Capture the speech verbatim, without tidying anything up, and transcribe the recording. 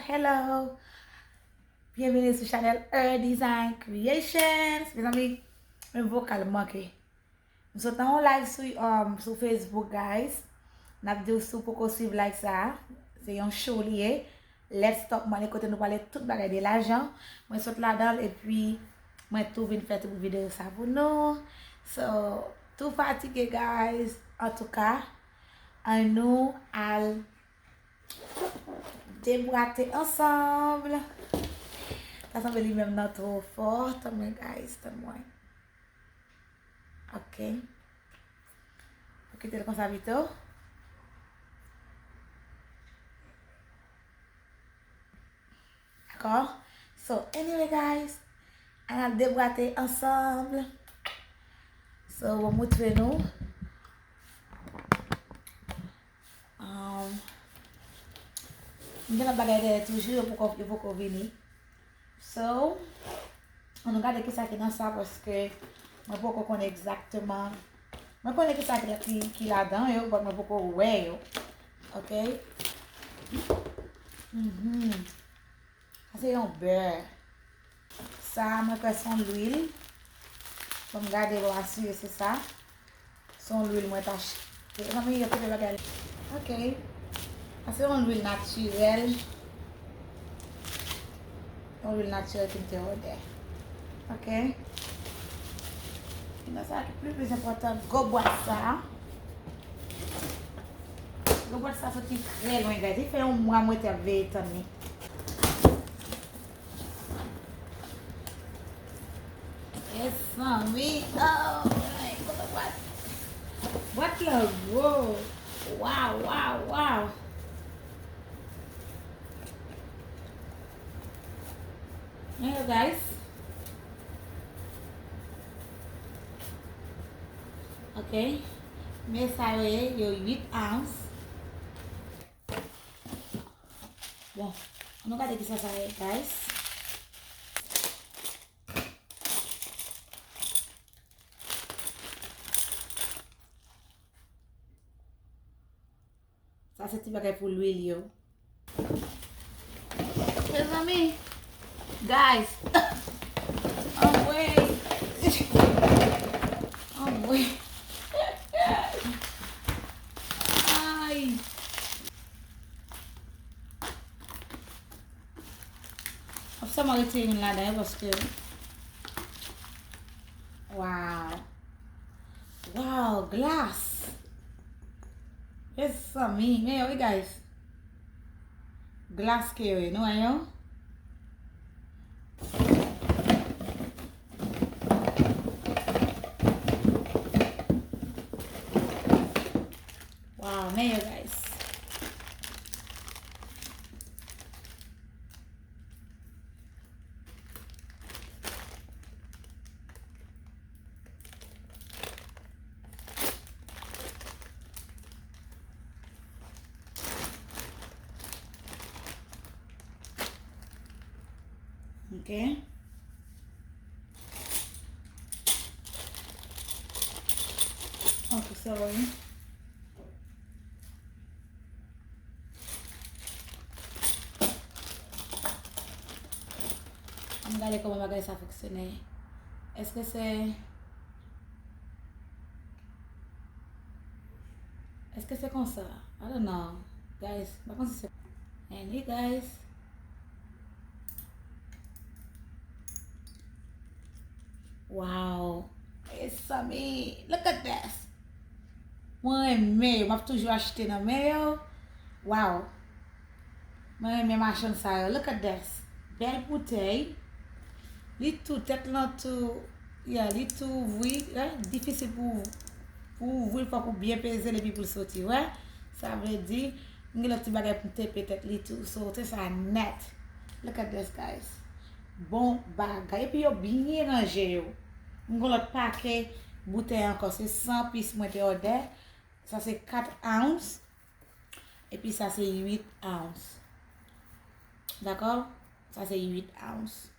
Hello! Byenvini sou chanèl Her Design Creations. Mezanmi, men vokal manke. M sot nan yon live sou, um, sou Facebook, guys. N ap di w si w poko swiv live sa a. Se yon show li ye. Let's Talk Money, kote nou pale tout bagay de lajan. Mwen sot ladan l epi mwen tou vin fè tout videyo sa pou nou. So, tou fatige, guys. Antouka, ann nou al debwate ansanm. Sa sanble li menm nan twò fò. Tann mwen, guys, tann mwen. Ok. Mwen kite l konsa pito. Dakò? So, anyway, guys, ann al debwate ansanm. So, mwen montre nou. Um, m gen lòt bagay dèyè toujou, yo poko, yo poko vini. So, ann nou gade kisa ki nan sa, paske mwen poko konnen egzakteman. Mwen konnen kisa ki, ki, ki ladan yo, but mwen poko wè yo. Ok? Mhm. Sa se yon bè. Sa, mwen kwè se yon lwil. Fò m gade pou m asire se sa. Se yon lwil mwen t achte. Mezanmi, yo koupe bagay. Ok. Sa se yon lwil natirèl. Yon lwil natirèl ki m te òdè. Ok. Nan sa ki pli, pli enpòtan, gwo bwat sa. Gwo bwat sa soti trè lwen, guys. Li fè yon mwa mwen te ap veye tann li. Mezanmi, oh, my God, what? Bwat la gwo. Wow, wow, wow. Men yo, guys. Ok. Men sa yo ye, yo uit ounce. Bon, ann nou gade kisa sa ye, guys. Sa se ti bagay pou lwil yo. Mezanmi, guys, anmwey, anmwey, ay. Ap sèlman retire youn ladan yo paske, wow. Wow, glas. Mezanmi, men yo, wi, guys. Glas ke yo ye, nou wè yo? Wow, men yo, guys. Ok. Ok, sorry. Ann gade kòman bagay sa fonksyone. Èske se, èske se konsa? I don't know, guys. M pa konn si se, anyway, guys. Wow. Mezanmi, look at this. Mwen renmen yo, m ap toujou achte nan men yo. Wow. Mwen renmen machann sa yo. Look at this. Bèl boutèy. Li tou, tèt lan tou, yeah, li tou ouvri, eh, difisil pou, pou ouvri l, fòk ou byen peze l epi pou l soti, wè. Sa vle di, m gen lòt ti bagay pou m tepe tèt li tou. So, se sa nèt. Look at this, guys. Bon bagay. Epi yo byen ranje yo. M gen lòt pake boutèy ankò. Se san pis mwen te òdè. Sa se kat ounce. Epi sa se uit ounce. Dakò? Sa se uit ounce.